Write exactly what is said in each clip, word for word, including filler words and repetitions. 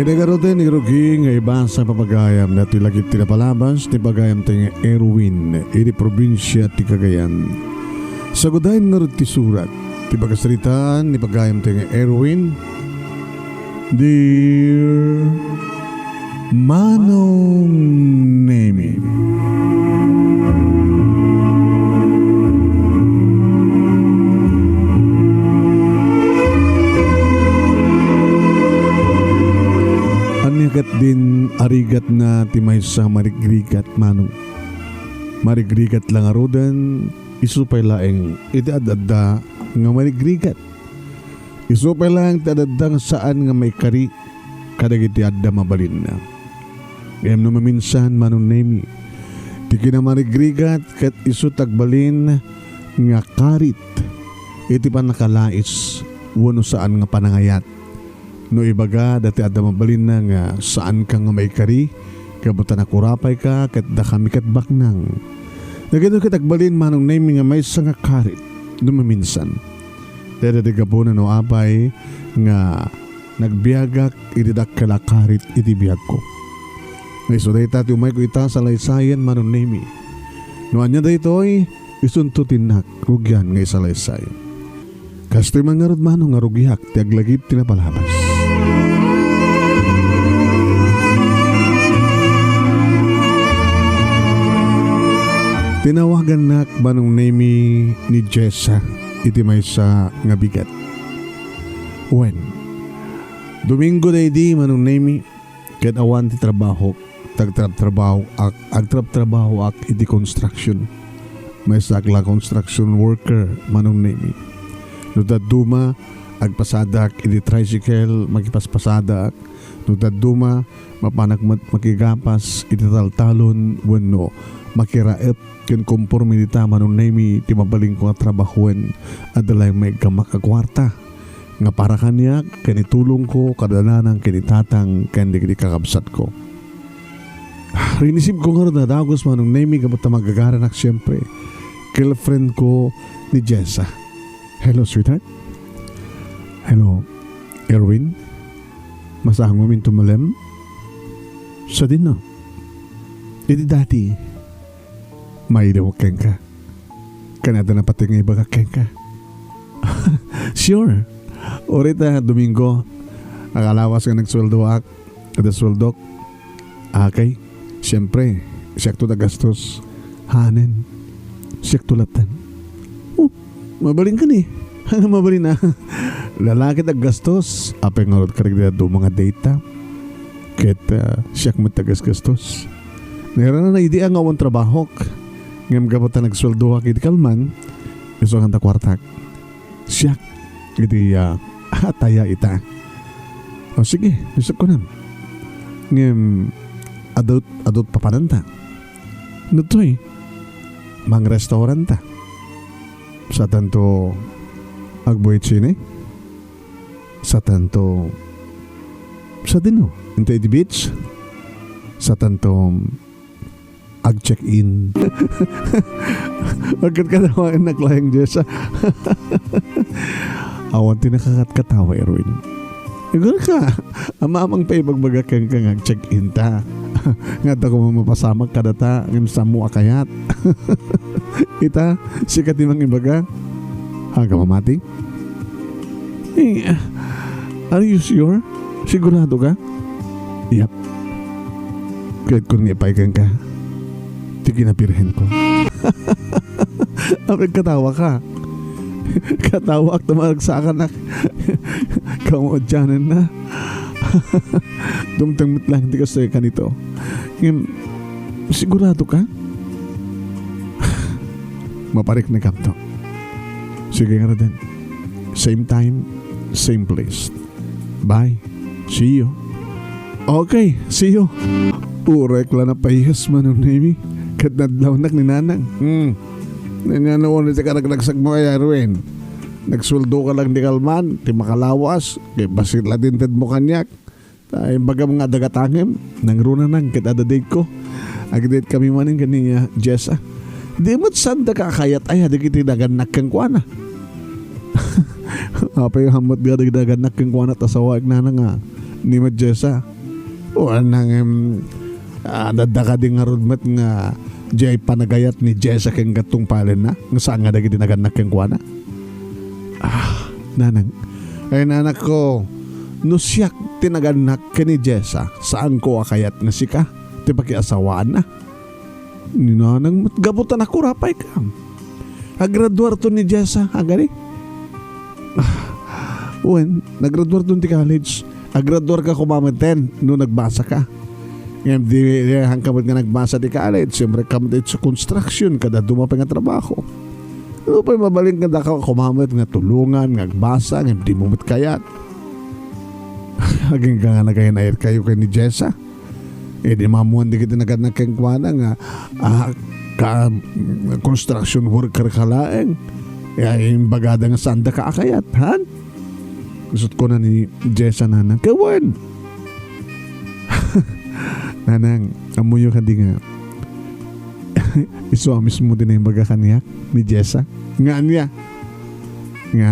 Ti ngaruden, irugi nga ibasa pagayam dati lagip ti napalabas ti pagayam ti nga Erwin iti probinsia ti Cagayan. Sagudayen ngarud ti surat ti pakasaritaan ni pagayam ti nga Erwin. Dear Manong Nemi. Ania ket din a rigatna ti maysa a marigrigat, Manong? Marigrigat la ngaruden, isu pay laeng iti ad-adda nga marigrigat. Isu pay laeng ti ad-adda nga saan nga maikari kadagiti adda mabalinna. Ngem no maminsan, Manong Nemi, ti kinamarigrigat ket isu ti agbalin nga karit iti pannakalais wenno saan nga panangayat. No ibaga dati adda mabalinna nga saanka nga maikari, gapu ta nakurapayka ket dakami ket baknang. Dagitoy ket agbalin, Manong Nemi, nga maysa nga karit no maminsan. Dayta ti gapuna no apay nga nagbiagak iti dakkel a karit iti biagko. Nga isu dayta ti umayko ita salaysayan, Manong Nemi. No ania daytoy, isunto ti innak rugian nga isalaysay. Kastoy man ngarud, Manong, nga rugiak ti aglagip ti napalabas. Tinawagannak, Manong Nemi, ni Jessa iti maysa nga bigat. Wen, Domingo daydi, Manong Nemi, ket awan ti trabahok, tagtrabtrabahoak, agtrabtrabahoak iti construction. Maysaak la construction worker, Manong Nemi. No dadduma, agpasadaak iti tricycle, makipaspasadaak. No dadduma, mapanak met makigapas iti taltalon wenno makiraep ken konforme dita, Manong Nemi, ti mabalinko nga trabahoen. Adda laeng maiggamak a kuarta nga para kaniak ken itulongko kada nanang ken itatang ken dagiti kakabsatko. Rinisibko ngarud a dagus, Manong Nemi, gapu ta magagaranak, siempre, girlfriend ko ni Jessa. Hello, sweetheart. Hello, Erwin. Masangom inton malem? Sadino? Iti dati, mailiwak kenka. Ken adda napateg nga ibagak kenka. Sure. Uray ta Domingo, akalawas nga nagsueldoak, adda sueldok. Akay, siempre, siakto ti aggastos. Hanen, siakto latten. Oh, mabalin kani. Ania mabalin a? Lalaki ti aggastos. Apay ngarud kadagiti dadduma nga date ta? Ket, ah, siak met ti aggasgastos. Nairana na idi nga awan trabahok. Ngem gapu ta nagsueldoak iti kalman, isu nga adda kuartak. Siak iti, ah, ataya ita. O sige, isut' kunam. Ngem, adut, adut papananta. Ditoy, mangrestauranta. Satanto agbuy sine? Satanto, sadino? Inta iti beach? Satanto, ag-check-in. Agkatkatawaennak laeng, Jessa. Awan ti nakakatkatawa, Erwin. Igurka, amamang pa ibagbaga kenka nga ag-check-in ta. Nga adda koma mapasamak kadata, ngem sammo a kayat. Ita, sika ti mangibaga. Aga mamati? Eh, are you sure? Sigurado ka? Yep. Ket kun nga ipay kenka, ti kinabirhen ko. Apay katawa ka? Katawaak ta maragsakanak. Kamudianan na. Dumteng met laeng ti kastoy kanito. Ngem, sigurado ka? Mapariknekam to. Sige ngaruden. Same time, same place. Bye. See you. Okay, see you. Uray la napayas, Manong Nemi. Ket nadlawnak ni Nanang. Hmm. Nanyano ni ti karagdagsagmo, Erwin? Nagsueldoka lang di kalman, ti makalawas, ket bassit la ti intedmo kaniak. Ta imbagam nga adda gatangem, nangruna nang ket adda date ko. Ag-date kami manen ken ni, ah, Jessa. Di met sanda kakayat aya dagiti nagannak kenkuana. Apay nga met dagiti nagannak kenkuana ta sawaek nana nga ni met Jessa. O, anang, em, ah, nadda kadi ngarud met nga diay panagayat ni Jessa ken gattung palenna, nga saan nga dagiti nagannak kenkuana? Ah, nanang. Ay, nanakko, no siak ti nagannak ken ni Jessa, saanko a kayat nga sika ti pakiasawaanna. Ni nanang met gapu ta nakurapay ka. Agraduarton ni Jessa, agani? Ah, wen, nagraduarton ti college. Agraduarka koma metten no nagbasa ka. Ngem di, di, haanka met nga nagbasa ti college, siempre ka met iti construction, kada dumapay nga trabaho. Ano pa'y mabalin nga daka koma met nga tulongan, nga agbasa, ngem di mo met kayat. Agingga nga nagayan-ayat kayo ken ni Jessa. Idi maammoan dagiti nagannak kenkuana nga, ah, ka, construction worker ka laeng. Ya, imbagada nga saanda ka a kayat, han? Isu't kuna ni Jessa, nanang, "Ket wen, nanang, ammoyo kadi nga isu a mismo ti naimbaga kaniak ni Jessa?" Nga ania? Nga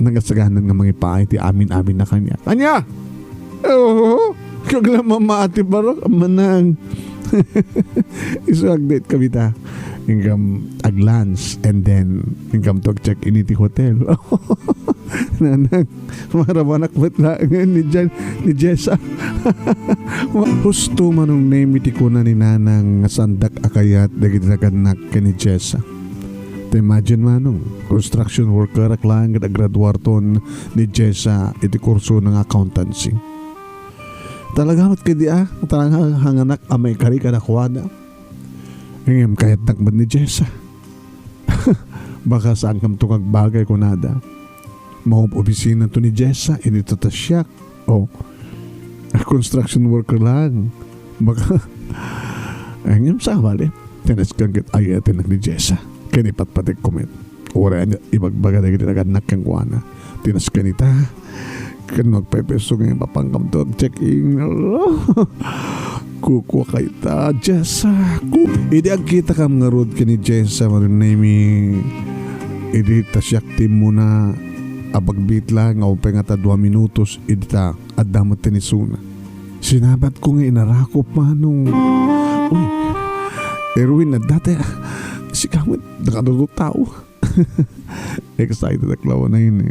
nangasaganan nga mangipaay ti amin-aminna kaniak. Ania? Oo. Kagla mama ti barok, manang. Isu agdate kami ta. Ingkam ag-lunch and then ingkam to ag-check-in iti hotel. Nanang, marabanak met laengen ni Jen, ni Jessa. Husto Manong Nemi ti kuna ni Nanang nga saandak a kayat dagiti nagannak ken ni Jessa. Ta imagine Manong, construction worker ak laeng ket agraduarton ni Jessa iti kursona nga accountancy. Talaga met kadi a, talaga hanganak a maikari kadakuada. Ngem kayatnak met ni Jessa. Baka saankam to nga agbagay, kunada. Maob-opisina to ni Jessa, idi ta siak. O, construction worker lang. Baka, ay, ngem sa bali. Tinaskan ket ay-ayatennak ni Jessa. Ken ipatpatekko met. Uray ania ibagbaga dagiti nagannak kenkuana. Tinaskan ita. Ken no agpaypayso nga mapankamto ag-check-in. Kukuakay ta, Jessa. Ku-, idi agkitakam ngarud ken ni Jessa, Manong Nemi, idi ta siak ti immuna a pagbiit laeng, awan pay ngata dua minutos, idi ta adda met ti nisuna. Sinabatko nga inarakop, Manong. Uy, Erwin, adda ti, sika met, nakadudo tao. Excited ak laeng ini.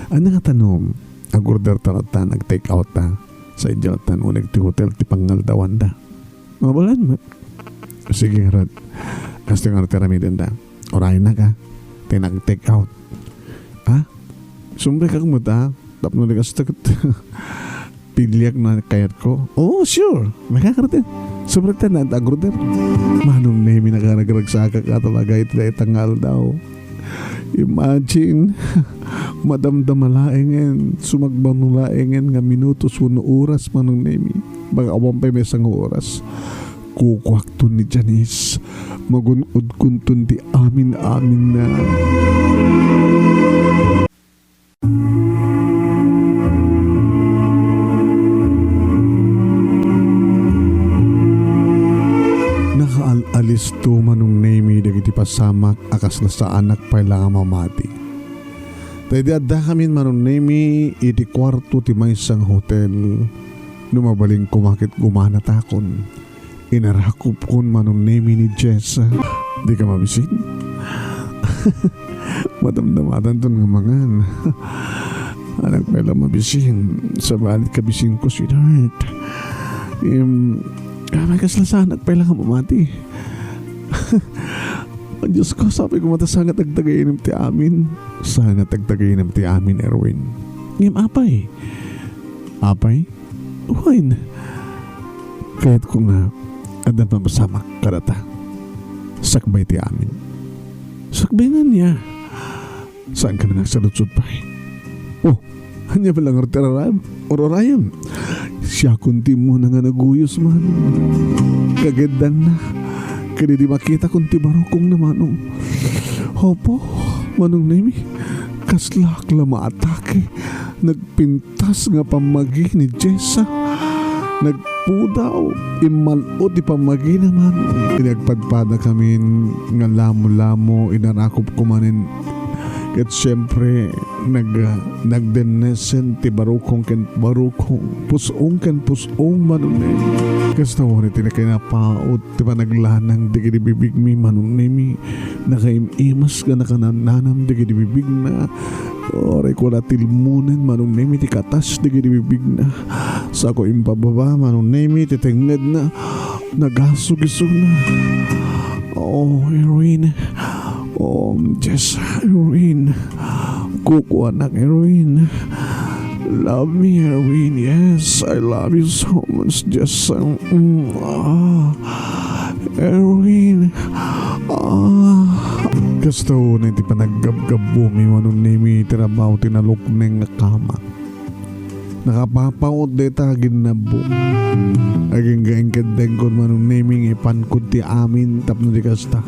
Ania ngata no, ag-order ta latta, nag-take out ta. Sa idiay latta, uneg ti hotel, ti pangaldawan da. Mabalan met. Sige, ngarud. Kastoy ngarud ti aramidenda. Urayennak, a. Ti nag-take out. A? Sumrekak met, a. Tapno di kasta ket piliak no kayatko. Oo, sure. Makakaraten. Sumrekta na, ag-order. Manong Nemi, nakaragragsakak a talaga iti dayta nga aldaw. Imagine, madamdama laengen, sumagbano laengen nga minutos wenno oras, Manong Nemi. Baka awan pay maysa nga oras. Kukuakton ni Janice. Magun-odkonton ti amin-aminna. Nakaal-alisto, Manong Nemi, dagiti pasamak a kasla saanak pay la nga mamati. Ta idi addakamin, Manong Nemi, iti kuarto ti maysa nga hotel, no mabalin koma ket gumanatakon. Inarakopkon, Manong Nemi, ni Jessa. Dika mabisin? Madamdamatanton nga mangan. Anak pay la mabisin. Sabali kabisinko, sweetheart. Em, ah, may kasla saanak pay la nga mamati. Diosko, sabi ko, mata, saan nga agtagainum ti amin. Saan nga agtagainum ti amin, Erwin. Ngem apay? Apay? Wen, kayatko nga addan mapasamak kadata. Sakbay ti amin. Sakbay nga ania? Saanka nga agsaludsod pay? Oh, ania pay la ngarud ti ararayam? Urarayam. Siakon ti immuna nga naguyos man. Kageddanna. Ket idi makitakon ti barukongna, Manong. Opo, Manong Nemi. Kaslak la maatake. Nagpintas nga pammagi ni Jessa. Nagpudaw. Immal-o ti pammagina, Manong. Idi agpadpadakamin nga lamo-lamo, inarakopko manen Ket siempre, nag-, nagdennesen ti barukong ken barukong, pus-ong ken pus-ong, Manong Nemi. Kasta wen ti nakinapaut ti panaglanang dagiti bibigmi, Manong Nemi. Nakaim-imas nga nakananam dagiti bibigna. Uray ko la tilmonen, Manong Nemi, ti katas dagiti bibigna. Sako impababa, Manong Nemi, ti tengngedna. Nagasog isuna. Oh, Erwin. Oh, Jessa, Erwin. Kukuanak, Erwin. Love me, Erwin. Yes, I love you so much, Jessa. Mm, ah. Erwin. Ah. Kasta unay ti panaggabgabbomi, Manong Nemi, ti rabaw ti nalukneng nga kama. Nakapapaut dayta a ginnabbo. Agingga inkeddengkon, Manong Nemi, nga ipankon ti amin tapno di kasta.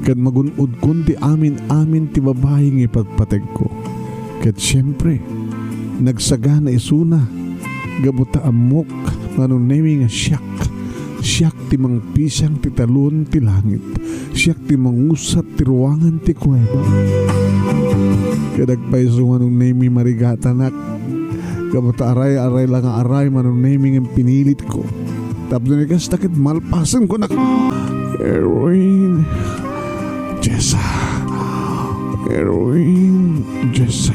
Ket magun-odkon ti amin-amin ti babai nga ipatpategko. Ket siempre, nagsagana isuna. Gapu ta ammok, Manong Nemi, nga siak. Siak ti mangpisang ti talon ti langit. Siak ti mangusat ti ruangan ti kuweba. Ket agpayso, Manong Nemi, marigatanak. Gapu ta aray-aray la nga aray, Manong Nemi, nga pinilitko. Tapno ni kasta ket malpasenko nak-, Erwin. Jessa. Erwin. Jessa.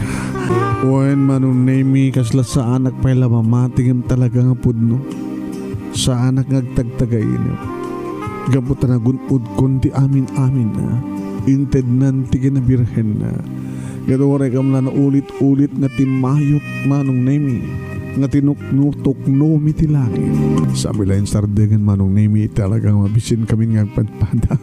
Wen, Manong Nemi, kasla saanak pay la mamati ngem talaga nga pudno. Saanak nga agtagtagainep. Gapu ta nagun-odkon ti amin-aminna. Intednan ti kinabirhenna. Ket uray kam la naulit-ulit nga timmayok, Manong Nemi, nga tinuknotuknomi ti langit. Saan mi la insardengen, Manong Nemi, talaga nga mabisin kami nga agpadpada.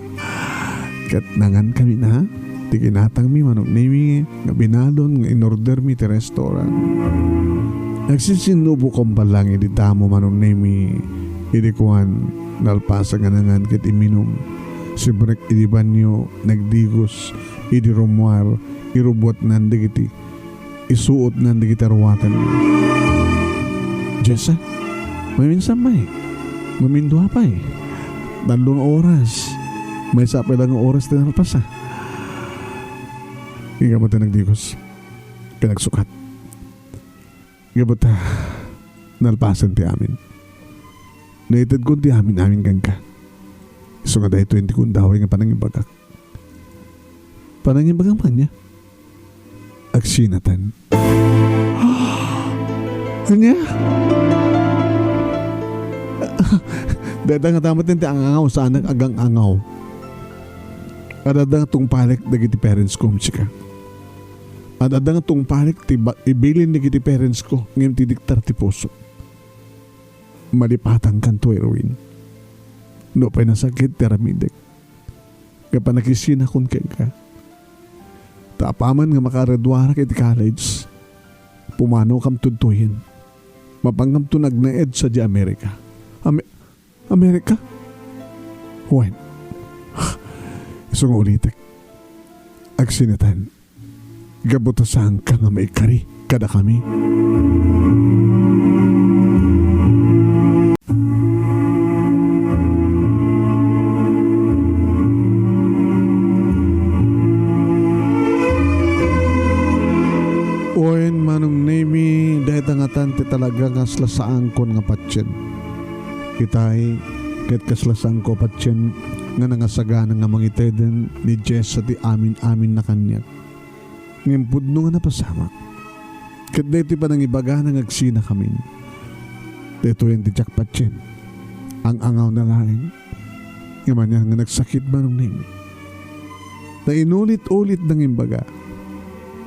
Ket nangan kami na, ti kinatangmi, Manong Nemi, nga binalon nga inordermi ti restaurant. Nagsinsinnubo ko pay lang idi damo, Manong Nemi, idi kuan, nalpasen nga nangan ket imminum. Sibrek idi banio, nagdigos, idi rummuar, irubbuatnan dagiti isuotnan dagiti aruaten. Jessa, maminsan pay. Mamindua pay. Tallo nga oras. Maysa pay la nga oras ti nalpas, a. Ikaw met ti nagdigos. Ket nagsukat. Gapu ta nalpasen ti amin. Naitedkon ti amin-amin kenka. Isu nga daytoy ti gundaway nga panangibagak. Panangibagam ania? Agsinatan. Ania? Dayta nga ta met ti ang-angaw, saanak agang-angaw. Adda nga tungpalek dagiti parents ko, sika. Adda nga tungpalek ti ba-, ibilin dagiti parents ko, ngem ti diktar ti puso. Malipatankanto, Erwin. Nupay nasakit ti aramidek. Nga panakisinakon kenka. Ta apaman nga makaraduarak iti college, pumanokam tudtoyen. Mapankamton agnaed sadiay Amerika. Ame-, Amerika? Wen. Isu nga ulitek. Agsinatan. Gapu ta saanka nga maikari kadakami. Wen, Manong Nemi, dayta ngatan ti talaga nga kasla saankon nga patien. Itay, ket kasla saanko patien nga nangasagana nga mangiteden ni Jessa ti amin-amin a kaniak. Ngem pudno nga napasamak. Ket daytoy panangibagana nga agsinakamin. Daytoyen ti diak patien. Ang-angawna laeng. Ngem anian nga nagsakit, Manong Nemi. Ta inulit-ulit nga imbaga,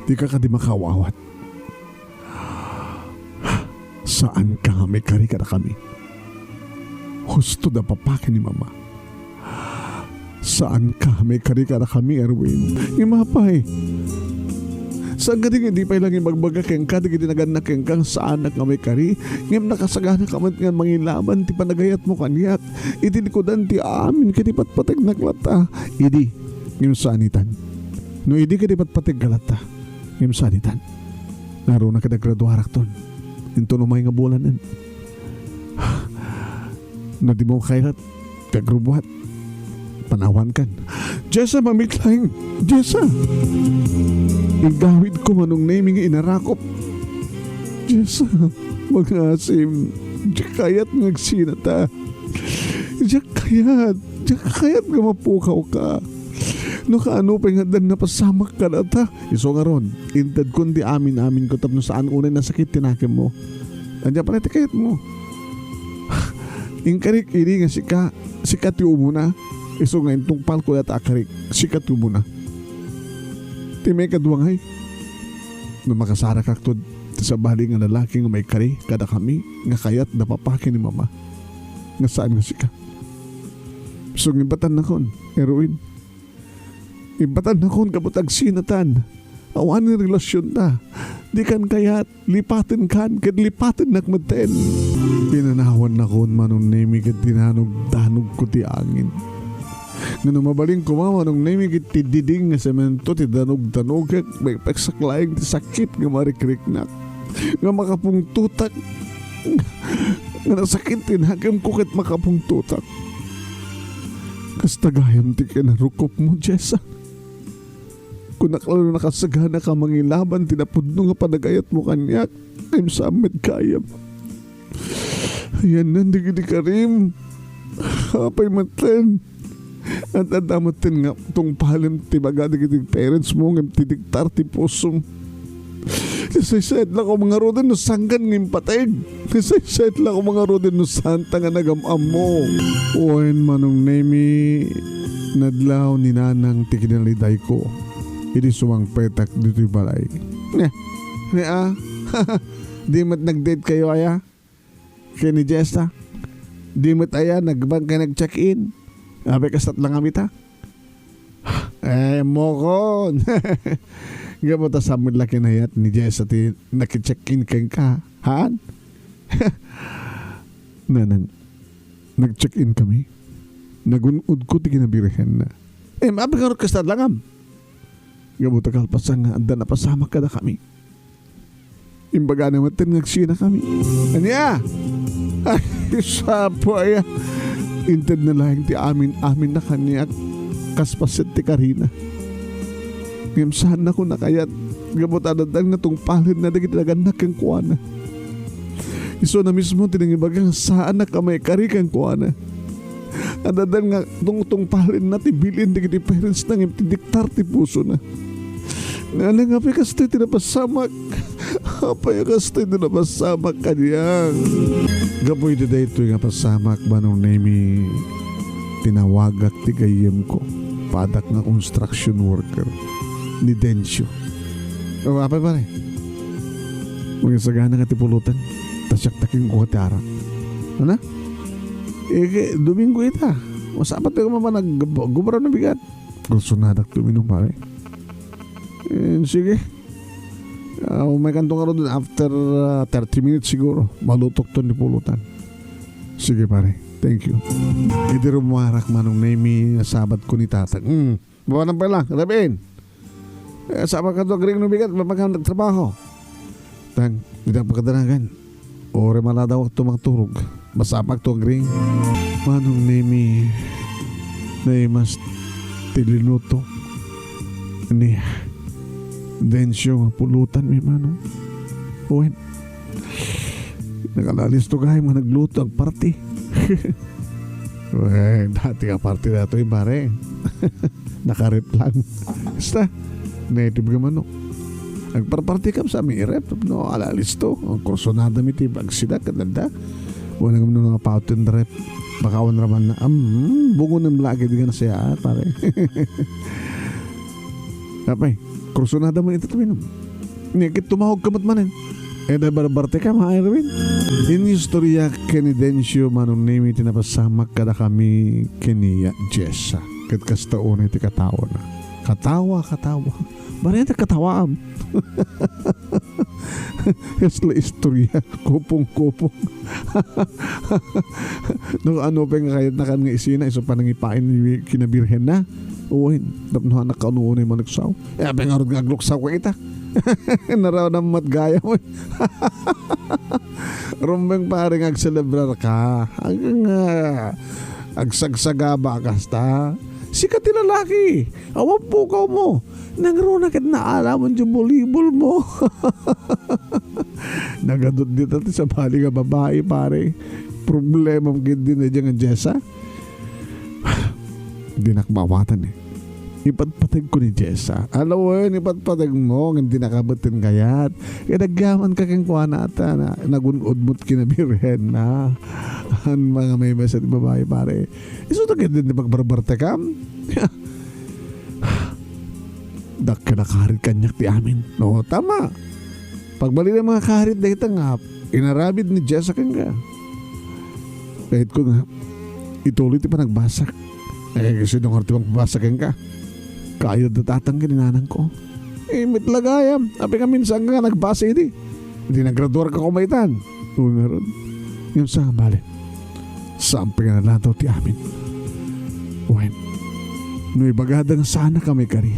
dika kadi makaawawat. Saanka nga maikari kadakami. Husto da papa ken ni mama. Saanka nga maikari kadakami, Erwin. Ngem apay, saan kadi nga idi pay lang ibagbaga kenka dagiti nagannak kenka nga saanak nga maikari, ngem nakasagana ka met nga mangilaban ti panagayatmo kaniak iti likudan ti amin ket ipatpategnak latta idi, ngem saan itan. No idi ket ipatpategka latta, ngem saan itan. Ngaruna ket agraduarakton. Inton umay nga bulanen. No di mo kayat, ti agrubbuat. Panawankan. Jessa, mamitlaing. Jessa. Igawidko, Manong Nemi, nga inarakop. Jessa, mangasim. Diak kayat nga agsinata. Diak kayat. Diak kayat nga mapukawka. No kaano pay nga addan napasamak kadata. Isu ngarud, intedkon ti amin-aminko tapno saan unay nasakit ti nakemmo. Ania pay ti kayatmo? Inkarik idi nga sika, sika ti umuna. Isu nga intungpalko dayta a karik, sika ti umuna. Ti maikadua ngay, no makasarakakto ti sabali nga lalaki nga maikari kadakami nga kayat da papa ken ni mama, nga saan nga sika. Isu nga ibatannakon, Erwin. Ibatannakon gapu ta agsinatan. Awanen relasionta. Dikan kayat, lipatenkan, ket lipatennak metten. Pinanawannakon, Manong Nemi, ket dinanogdanogko ti angin. Ngem no mabalin koma, Manong Nemi, ket ti diding nga semento ti danogdanogek, maipeksak laeng ti sakit nga marikriknak, nga makapungtotak, nga nasakit ti nakemko ket makapungtotak. Kasta gayam ti kinarukopmo, Jessa. Kunak la no nakasaganaka mangilaban ti napudno nga panagayatmo kaniak, ngem saan met gayam. Ayanna dagiti karim. Apay metten. Ad-adda metten nga tungpalem ti baga dagiti parents mo ngem ti diktar ti pusom. Nasaysayat la koma ngaruden no sangkan nga impateg. Nasaysayat la koma ngaruden no santa nga nagam-ammo. Wen, Manong Nemi, nadlaw ni Nanang ti kinalidayko idi sumangpetak ditoy balay. Ne, ne, ah. Di met nag-date kayo, aya? Ken ni Jessa? Di met aya, nagban kay nag-check-in? Apay kastat la nga mita? Eh, mokon. Gapu ta saan met la kinayat ni Jessa ti naki-check-in kenka, haan? Nanang, nag-check-in kami. Nagun-odko ti kinabirhenna. Eh, apay ngarud kastat la ngam? Gapu ta kalpasan nga adda napasamak kadakami. Imbagana metten nga agsinakami. Ania? Ay, sapo aya. Intedna laeng ti amin-aminna kaniak kas paset ti karina. Ngem saannakon a kayat gapu ta addan nga tungpalenna dagiti nagannak kenkuana. Isuna mismo ti nangibaga nga saanak a maikari kenkuana. Addan nga tungtungpalenna ti bilin dagiti parentsna ngem ti diktar ti pusona. Nganong apay kastoy ti napasamak? Apay kastoy ti napasamak kaniak? Gapu iti daytoy nga pasamak, Manong Nemi, tinawagak ti gayyemko. Padak nga construction worker ni Dencio. O, apay pare? Mangisagana ka ti pulutan. Ta siak ti kinkuha ti arak. Ano? Eh, kay Domingo ita. Masapatko nga manag-, gubra no bigat. Kursonadak ti uminom, pare. Eh, sige. Ah, umay kanto ngaruden after, ah, thirty minutes siguro. Malutok ton ti pulutan. Sige, pare. Thank you. Idi rumuarak, Manong Nemi, nasabatko ni Tatang. Hmm. Mapanam pay la, Reb-in. Eh, saan ka to agring no bigat, mapanam nagtrabaho. Tang, dita pagkadanagan. Uray maladawak to mangturog. Masapak to agring. Manong Nemi, naimas ti linuto ni Dencio nga pulutan mi, Manong. Wen, nakalalis to gayam nga nagluto, agparti. Wen, dati nga parti datoy, pare. Nakarep lang. Basta, native nga manok. Agparparti kam sa mi rep, no, alalis to. Ang kursonada mi ti agsida, kadada. Wala nga mga pautin rep. Baka awan raman na, um, bungon ng lagi, di ka na siya, ah, pare. Apay, kursonada mo ito, tuminom. Ni ket tumawag ka met manen. Eh, da barbarte ka, ma Erwin? Inistorya ken ni Dencio, Manong Nemi, ti napasamak kadakami ken ni Jessa. Ket kasta unay ti katawona. Katawa, katawa. Bareta katawaam. Kasla istorya. Kupong-kupong. No, ano pa nga kayat nakan nga isina, isu panangipain ni kinabirhen na? Uwahin. Tapno anak ka, ano, unay managsaw? Eh, apay ngarud nga agluksaw ka ita? Naraw na mat gayam. Rumbeng pare nga agselebrar ka. Agang, ah, agsagsagaba kasta. Sika ti lalaki. Awan pukawmo. Nangruna ket naalamon diay bolibol mo. Nagadut dita ti sabali nga babai, pare. Problemam ketdi daydiay nga Jessa. Dinak maawatan, eh. Ipatpategko ni Jessa. Alawen, ipatpategmo ngem dinak abetten kayat. Kay nagyamanka kenkuana ta na, nagun-od met ken Birhen na. An mga maymaysa ti babai, pare. Isu ta ketdi ti pagbarbartekam. Dakkel a karit kaniak ti amin. No, tama. Pagbalin a mga karit dayta nga inaramid ni Jessa kenka. Kayatko nga, ituloy ti panagbasak. Eh, sino nga ti magbasa kenka? Kayod da tatang ken ni nanangko. Eh, met la gayam. Apay nga minsan nga nagbasa idi. Di nagraduarka koma itan. Uy, ngarud. Ngem sa, bale. Saan pay nga naladaw ti amin? Wen, no ibagada nga saanka maikari.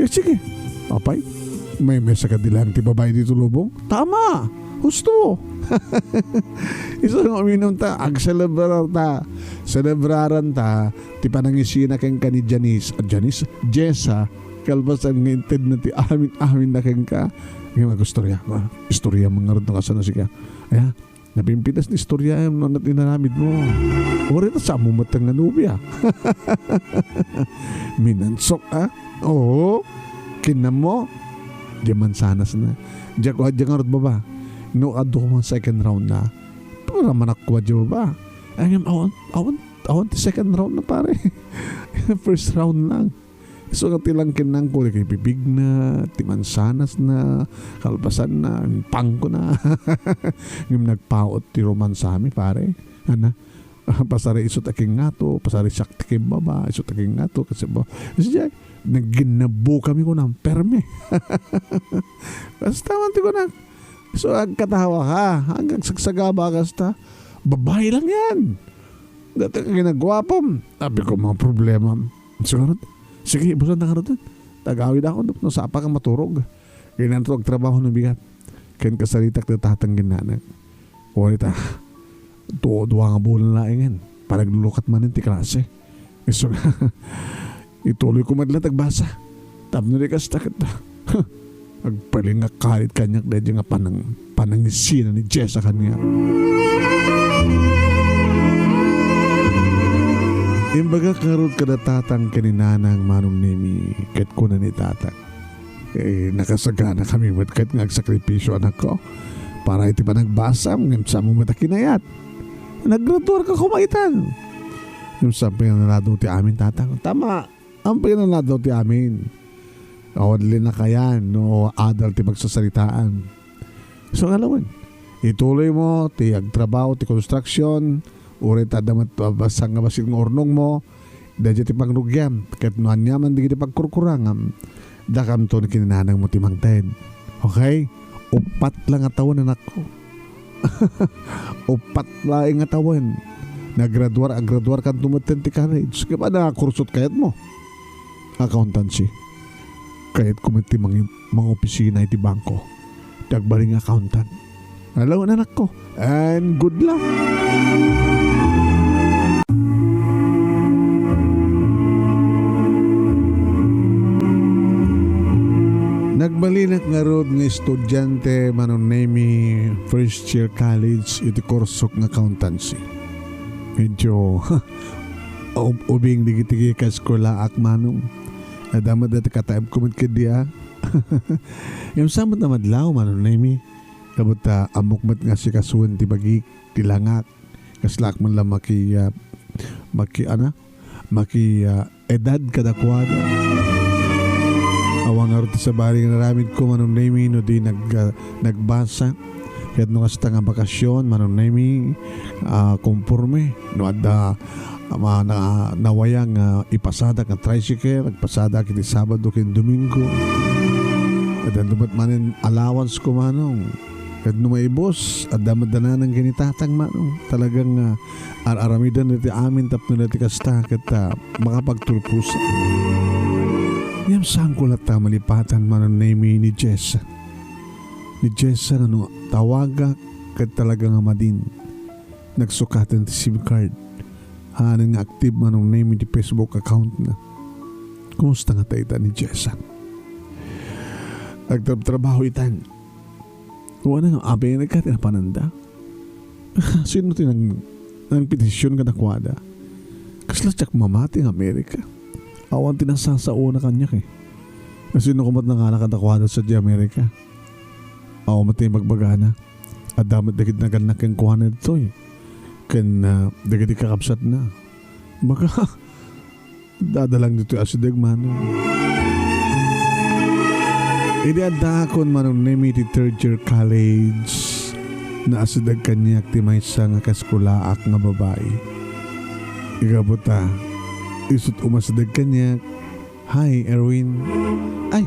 Eh, sige. Apay, maymaysa kadi laeng ti babai ditoy lubong? Tama! Husto! Isu nga uminum ta, agselebrar ta. Selebraran ta ti panangisina kenka ni Janice. Ah, Janice? Jessa. Kalpasan nga intedna ti amin-amin na kenka. Ngem agistorya, ah, istorya mo ngarud no kasano sika. Aya, napimpitas ni istorya no, no inaramid mo. Uray ta, saan mo met nga nobia? Minansok, ah? Oo. Kinam mo? Diay mansanas na. Diay ko, diay ngarud baba. No, adu ko man second round na. Para manak ko diay baba. Ay, ngem, awan, awan, awan ti second round na, pare. First round lang. So, nga ti langkennangko, ti bibigna, ti mansanasna, kalpasanna, impangko na. Ngem nagpaut ti romansami, pare. Ana, pasari isu ti kingngato, pasari siak ti kimbaba, isu ti kingngato, kasi ba, kasi diay, nagginnabbo kami kunam, permi. Basta man ti kunak. So, agkatawa ka, agsagsagaba ka, kasta, babae lang yan. Dati ka ginaguwapom. Sabi ko, mga problema. Siguro, sige, ibusan na ka rin. Tagawid ako, no, sapa ka maturog. Kailangan to agtrabaho no bigat. Ken kasaritak ti tatang ginnanak. Ulit, ah, tuo, dua nga bulan laengen. Panaglulukat manen ti klase. Isu nga, ituloy ko met la ti agbasa. Tapno di kasta ket, agpalingak karit kaniak daydi nga panang-, panangisina ni Jessa kaniak. Imbagak ngarud kada tatang ken ni nanang Manong Nemi, ket kuna ni tatang, eh, nakasagana kami met ket nga agsakripisio, anakko, para iti panagbasam, ngem saan mo met a kinayat. Naggraduar ka koma itan. Ngem saan pay nga naladaw ti amin, tatang? Tama, saan pay nga naladaw ti amin. Awan linakayan no adal ti pagsasaritaan. So, nga lawen, ituloy mo ti agtrabaho ti construction, uray ta adda met, ah, basta nga bassit nga urnong mo, daydiay ti pangrugiam, ket no aniaman dagiti pagkurkurangam, dakamto ni kinananangmo ti mangted. Okay? Uppat la nga tawen, anakko. Uppat laeng nga tawen. Nagraduar, agraduar kanto metten ti college. Kaya pa, kursot kayat mo? Accountancy. Kayat ko met ti mangi-, mangopisina iti bangko. Ti agbalin nga accountant. Hello, anakko. And good luck. Nagbalinak ngarud nga estudiante, Manong Nemi, first year college iti kursok nga accountancy. Medyo ub-, ubing dagiti ka eskuelaak, Manong. Adda met dati kataeb ko met kadi, ah. Ngem saan met a madlaw, Manong Nemi. Kabutta, ammok met nga asikasuen ti bagik, ti langak. Kaslaak man la maki-, ah, maki-, ana? Maki-, ah, edad kadakuada. Awan ngarud ti sabali nga inaramidko, Manong Nemi, no di nag-, ah, nagbasa. Ket no kasta nga bakasyon, Manong Nemi, ah, konporme. No adda, ah, ma-, na-, nawayang, ah, ipasadak nga tricycle, agpasadak iti Sabado ken Domingo. Adda met manen allowance ko, Manong. Ket no maibus, adda met dananang ken ni tatang, Manong. Talagang, ah, ar-aramiden dayta amin tapno dayta kasta ket, ah, makapagturpos. Ngem saanko latta malipatan, Manong Nemi, ni Jessa. Ni Jessa nga no tawagak ket talaga nga madin. Nagsukaten ti SIM card. Haanna nga active, Manong Nemi, ti Facebook account na. Kumusta nga ta ita ni Jessa? Agtrabtrabaho itan. Wana nga Amerika ti napananda. Sino ti nang-, nangpetision kadakuada? Kasla diak mamati nga Amerika. Awan ti nasasaona kaniak eh. Sino koma ti nangala kadakuada sadiay Amerika? Awan met ti ibagbagana. Adda met dagiti nagannak kenkuana ditoy. Ken, ah, dagiti kakabsatna. Baka, dadalang ditoy asideg, Manong. Idi addaakon, Manong Nemi, ti third year college, naasideg kaniak ti maysa nga kaskolaak nga babai. Ikabuta, isut' umasideg kaniak, "Hi, Erwin." Ay!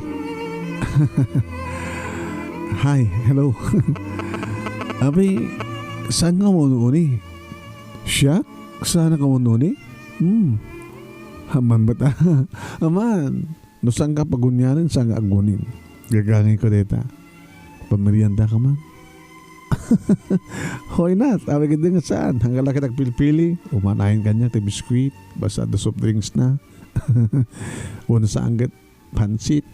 Hi, hello. Abi, saan nga umuuni? Siak? Saan nga umuuni? Hmm. Aman ba ta? Aman. No saan ka pagunianen, saan ka agunin? Gagangay ko deta. Pamerienda ka man. Hoy, Nat, awi gid nga saan. Hanggang laki tagpilpili. Umanayan kanya ti biskuit. Basta the soft drinks na. Wano saan ket pansit.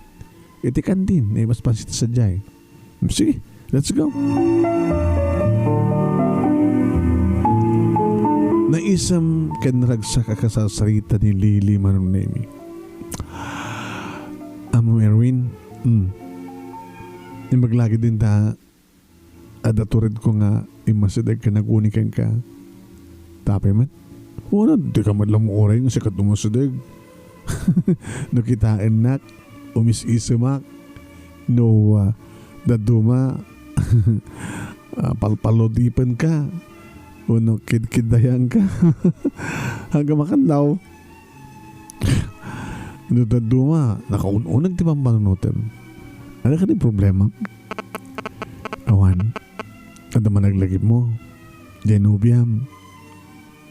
Iti kantin, eh, mas pansit sadiay. Sige, let's go. Naisem ken naragsak a kasarsarita ni Lily, Manong Nemi. Ammom, Erwin, mm. Imbag lagi din ta, adda tured ko nga immasideg ken naguni kenka. Tapay met. Wala, di ka met lang uray nga sikat umasideg. No kitaennak, umis-isemak. No, ah, dadduma, ah, palpalodipenka. Wenno kidkiddayanka. Hanggang makanlaw. No dadduma, nakaun-uneg ti pampanunotem. Ano kadi problema? Awan. Adda managlagipmo. Diay nobiam.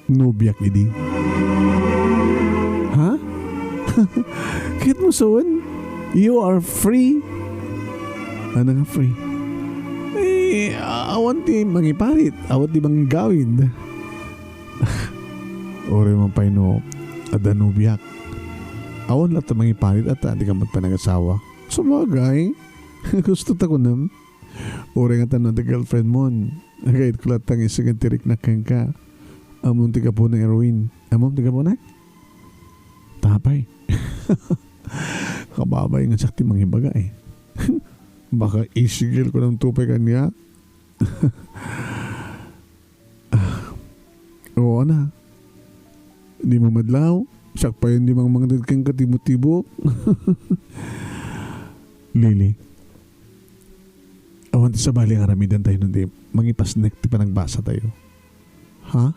Nobiak idi. Ha? Ket mo suen? You are free? Ano nga free? Eh, awan ti mangiparit, awan ti manggawid. Uray man pay no adda nobiak. Awan latta mangiparit a ta di ka met pay nagasawa. Sabagay, gusto ta kunam. Uray nga tan-aw ti girlfriend mon. Agayat ko latta nga isigid ti riknak kenka. Ammom ti gapuna, Erwin. Ammom ti gapuna? Tapay. Kababay nga siak ti mangibaga eh. Baka isigil ko ng tupay kanya. Ah, oo, ana. Di mamadlaw. Siak pay di mangmangted kenka ti tibok-tibok. Lily. Awan ti sabali nga aramidan tayo no di mangipasnek ti panagbasa tayo. Ha?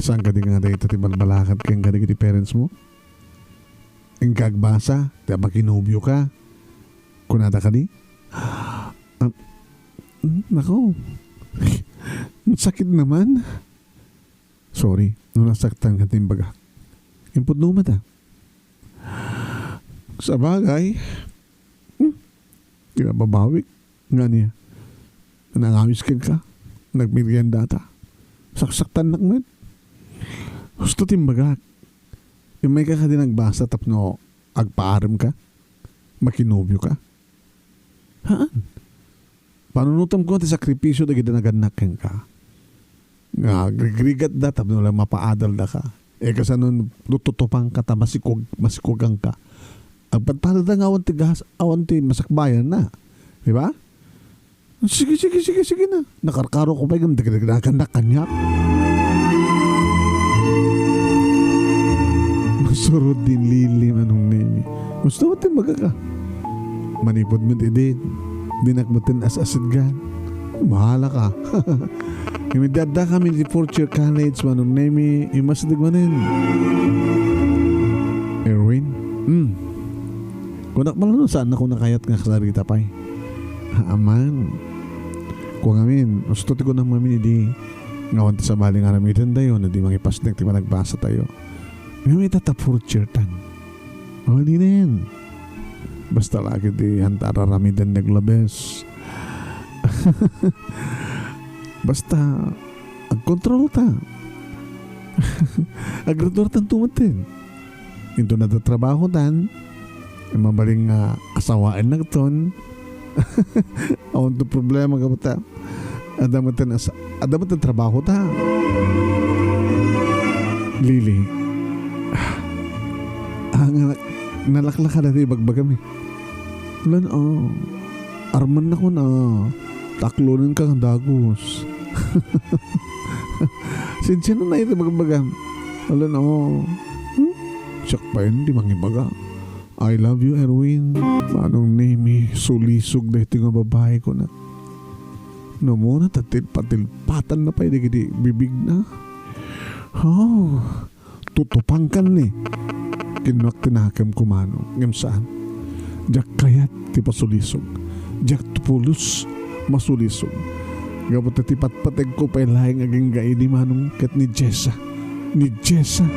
Saan ka di nga dayta ti balbalakat kenka dagiti parents mo? Inka agbasa, ti makinubio ka. Kunada kadi? Ah, nako. Sakit naman. Sorry, no nasaktan ka ti imbagak. Impudno met, ah. Sabagay. Hmm? Di ka babawik. Nga niya. Nangawis kenka. Nagmerienda ta. Saksaktannak met. Husto ti imbagak. Immay ka kadi nagbasa tapno agpaarem ka? Makinubio ka? Haan. Panunotem ko ti sakripisio dagiti nagannak kenka. Nga agrigrigatda tapno la mapaadalda ka. Eh, kasano no tutupangka ta masikog-, masikoganka? Agpadpadada nga awan ti gas, awan ti masakbayan na. Di ba? Sige, sige, sige, sige na. Nakarkaro ko pay ngem dagdagdagan na kaniak. Masurod din Lily, Manong Nemi. Gusto mo ti imbagak? Manipud met idi, dinak met as-asidgan. Bahala ka. Ngem idi adda kami ti fourth year college, Manong Nemi, immasideg manen. Erwin? Hmm. Kunak man no saan ako nakayat nga kasarita pay. Aman. Kua ngamin, husto ti kunam ngamin idi nga awan ti sabali nga aramidendayo no di mangipasnek ti panagbasa tayo. Ngem ita ta fourth year tan. O, di na yan. Basta lagi ti anta araramidan ni aglabes. Basta, agkontrol ta. Agraduartanto metten. Inton adda trabahotan, mabalin nga asawaennakton. Awanto problema gapu ta adda metten asa-, adda metten trabahota. Lily. Ah, nga nalaklaka daytoy ibagbagam eh. Lan, ah, armannakon a taklonenka nga dagus. Sinsinan iti bagbagam. Alan, ah, hmm? Siak pay ti mangibaga. "I love you, Erwin." Manong Nemi, sulisog daytoy nga babai, kunak. No umuna, tatil-, patilpatanna pay dagiti bibigna. Oh, tutupankan ni. Kinnuak ti nakemko, Manong. Ngem saan. Diak kayat ti pasulisog. Diak pulos masulisog. Gapu ta ti patpategko pay laeng agingga idi, Manong, ket ni Jessa. Ni Jessa.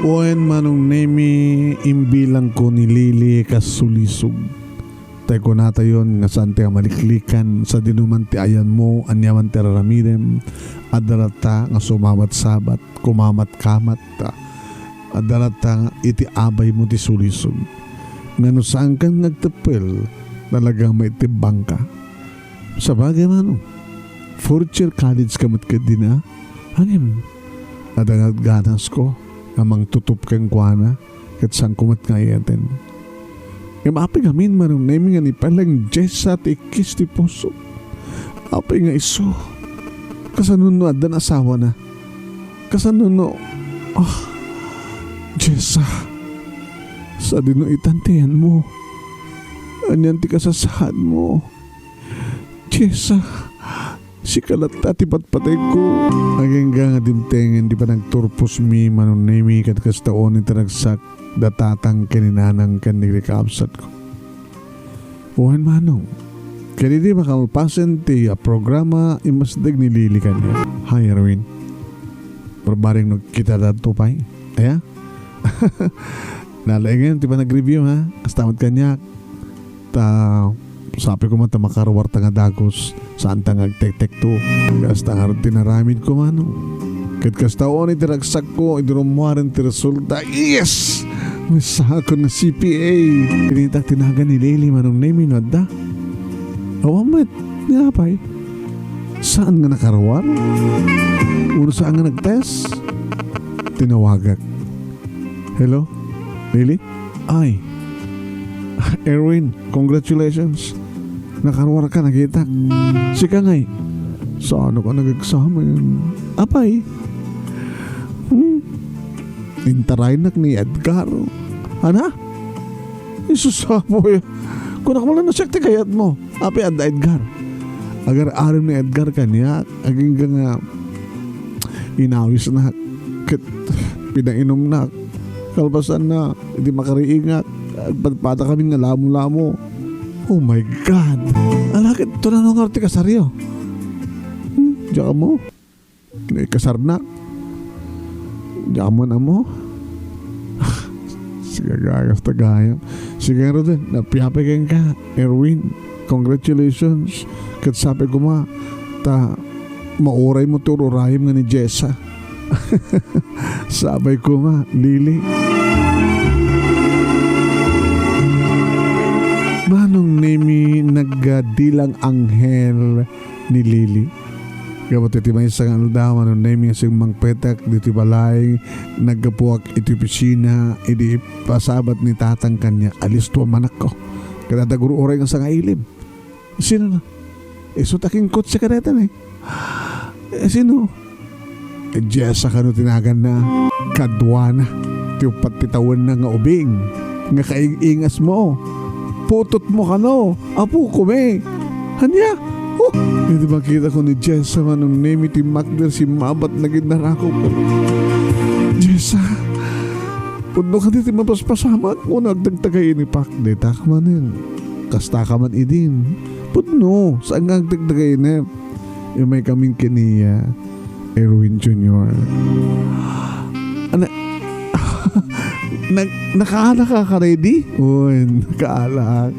Wen, Manong Nemi, imbilangko ni Lily kas sulisog. Tay kunatayon nga saan ti a maliklikan, sadino man ti ayanmo, ania man ti araramidem, adda latta nga sumabat-sabat, kumamat-kamat, adda latta nga iti abaymo ti sulisog. Nga no saankan nga agteppel, talaga maittibbangka. Sabagay, Manong, fourth year college ka met ket dina? Ngem, adda nga ganasko nga mangtutup kenkuana, ket saanko met nga ayaten. Ngem apay ngamin, Manong Nemi, nga ni Peleng Jessa ti ikkis ti puso? Apay nga isu? Kasano no addan asawana? Kasano no, ah, Jessa, sadino itan ti ayanmo? Anian ti kasasaadmo? Jessa, sika latta ti patpategko. Agingga nga dimtengen ti panagturposmi, Manong Nemi, ket kasta unay ti ragsak da tatang ken ni nanang ken dagiti kakabsatko. Wen, Manong. Ket idi makalpasen ti, ah, programa, immasdeg ni Lily kaniak. Hi, Erwin. Barbareng no kitada to pay. Aya? Nalaingen ti panag-review, ha? Kasta met kaniak. Ta, sapay koma ta makaruarta nga dagus. Saanta nga agtektekto. Kasta ngarud ti inaramidko, Manong. Ket kasta unay ti ragsakko, idi rummuaren ti resulta. Yes! Maysaakon nga C P A. Pinitak ti nagan ni Lily, Manong Nemi, no adda. Awan met, ni apay. Saan nga nakaruar? Uno saan nga nagtest? Tinawagak. Hello? Lily? Ay. Erwin, congratulations. Nakaruar ka, nakita. Sika ngay. Saan ka nag-examen? Apay. Hmm. Intaraynak ni Edgar. Ana? Isus, apoy. Kunak mo lang na siya ti kayat mo. Apay, adda Edgar. Agar-arim ni Edgar kaniak, agingga nga inawisnak ket pinainumnak. Kalpasanna, idi makariingak, agpadpadakami nga lamo-lamo. Oh my God! Ala, ket tunano nga ti kasaryo? Hmm, diak ammo. Naikasarnak. Diak man ammo. Sige, gagas ta gayam. Sige, Roden, napiapay kenka, Erwin. Congratulations. Ket sapay koma, ta mauray mo ti ururayem nga ni Jessa. Sapay koma, Lily. Manong Nemi, nagadilang anghel ni Lily. Gapu ti maysa nga aldaw, Manong Nemi, nga simmangpetak ditoy balay, naggapuak iti opisina, idi pasabat ni tatang kaniak, alisto a manakko. Ket adda gur-uray nga sangailim. Sino na? Isu ti akinkotse kadayta, eh. Eh, sino? Eh, Jessa kano ti naganna. Kaduana. Ti uppat ti tawenna nga ubing. Nga kaing-ingas mo. Putotmo kano. Apo ko, me. Ania? Oh! Idi makita ko ni Jessa, Manong Nemi, ti makder simmabat na ginarakop. Jessa! Pudno kadi ti mapaspasamak, o nagdagdagay inipak. Dayta ka manen. Kasta ka man idin. Pudno, saan nga agdagdagay inep? Imay kamin ken ni, ah, Erwin Junior. Ana-, Nag-, nakaala ka ka ready? Uy, nakaala.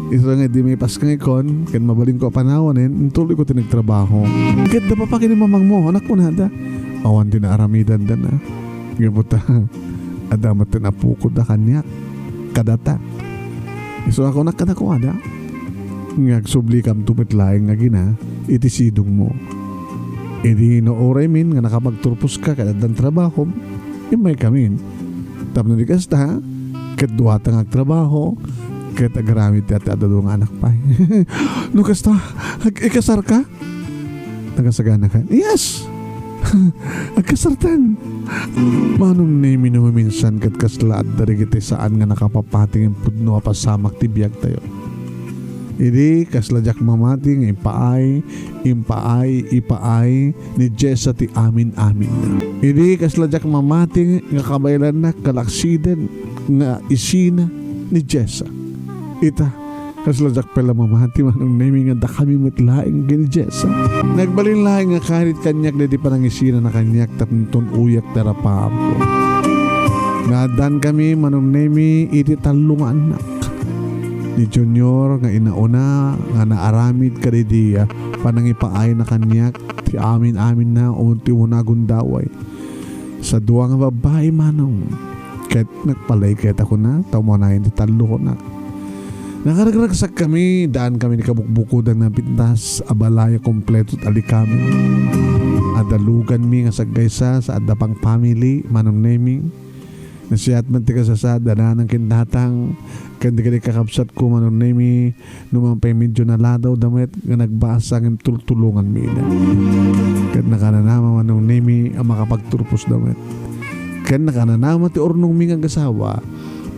Isu nga di may paskangikon, ken mabalinko a panawanen, intuloyko ti nagtrabaho. Ket da papa ken ni mamangmo, anak, kunada. Awan ti naaramidanda na. Gapu ta, adda met ti napukod da kaniak. Kadata. Isu a kunak kadakuada. Nga agsublikam met laeng nga agina iti sidongmo. Idi no uraymin nga nakapagturposka ket addan trabahom, immaykamin. Tapno di kasta, ket duata nga agtrabaho, ket agaramid ti ati adadu nga anak pay. No kasta, ag-, ikasarka? Nagasagana ka? Yes! Agkasartan! Manong Nemi no maminsan ket kasla adda dagiti saan nga nakapapati nga pudno a pasamak ti biagtayo. Idi kasla diak mamati nga impaay, impaay, ipaay ni Jessa ti amin-amin. Idi kasla diak mamati nga kabaelannak kalaksiden nga isina ni Jessa. Ita, kasla diak pay la mamati, Manong Nemi, nga dakami met laeng ken ni Jessa. Nagbalin laeng nga karit kaniak daydi panangisinana kaniak tapno tun-oyak ti arapaapko. Nga addankami, Manong Nemi, iti tallo nga annak. Ni Junior nga inauna nga naaramid kadaydi, ah, panangipaayna kaniak ti amin-aminna o ti umuna a gundaway. Sa dua nga babbai, Manong, ket nagpalay ket a kuna, ta umanayen ti tallo kunak. Nakaragragsakkami, daankami ni kabukbukodang napintas a balay a kompleto ti alikamen. Adda luganmi nga sagkaysa sa adda pang family, Manong Nemi. Nasiat met ti kasasaad a nanang ken tatang, ken dagiti kakabsatko, Manong Nemi, no man pay medyo naladawda met nga nagbasa ngem tultulonganmi ida. Ket nakananama, Manong Nemi, a makapagturposda met. Ken nakananama ti urnongmi nga agasawa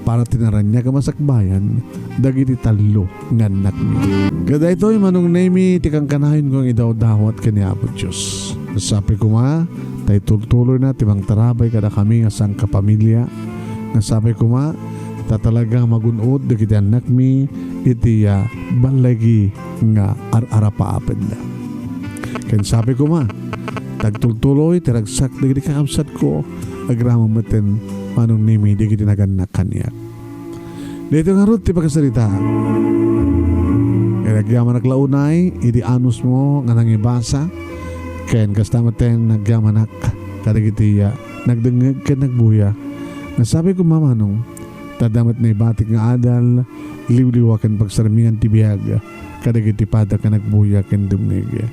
para ti naraniag a masakbayan dagiti tallo nga annakmi. Ket daytoy, Manong Nemi, ti kankanayonko nga idawdawat ken ni Apo Dios. Sapay koma, ta itultuloyna ti mangtarabay kadakami nga sangkapamilia. Nga sapay koma, ta talaga magun-od dagiti annakmi iti, ah, balligi nga ar-arapaapenda. Ken sapay koma, ta agtultuloy ti ragsak dagiti kakabsatko, agraman metten, Manong Nemi, dagiti nagannak kaniak. Daytoy ngarud ti pakasaritaan. Ket agyamanak la unay iti anusmo nga nangibasa, ken kasta metten agyamanak kadagiti, ah, nagdengngeg ken nagbuya. Nga sapay koma, Manong, ta adda met naibatik nga adal, liwliwa ken pagsarmingan ti biag kadagiti paddak nga nagbuya ken dumngeg.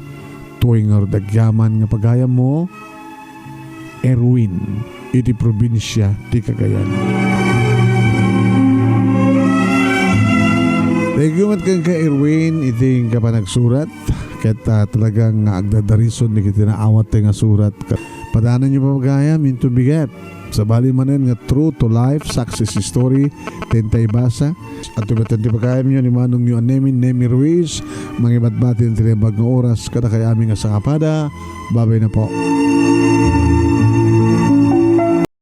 Toy ngarud agyaman nga pagayammo, Erwin, iti probinsia ti Cagayan. Thank you met kenka, Erwin, iti inka panagsurat. Ket, ah, talagang agdadarison dagiti naawat nga surat. Padanan yo pagayam, into bigat. Sabali manen nga true to life success story, ti inta ibasa. Adtoy met ti pagayamyo ni Manongyo a Nemi, Nemi Ruiz, mangibatbati ti naimbag nga oras kadakayo amin nga sangapada. Babay na po.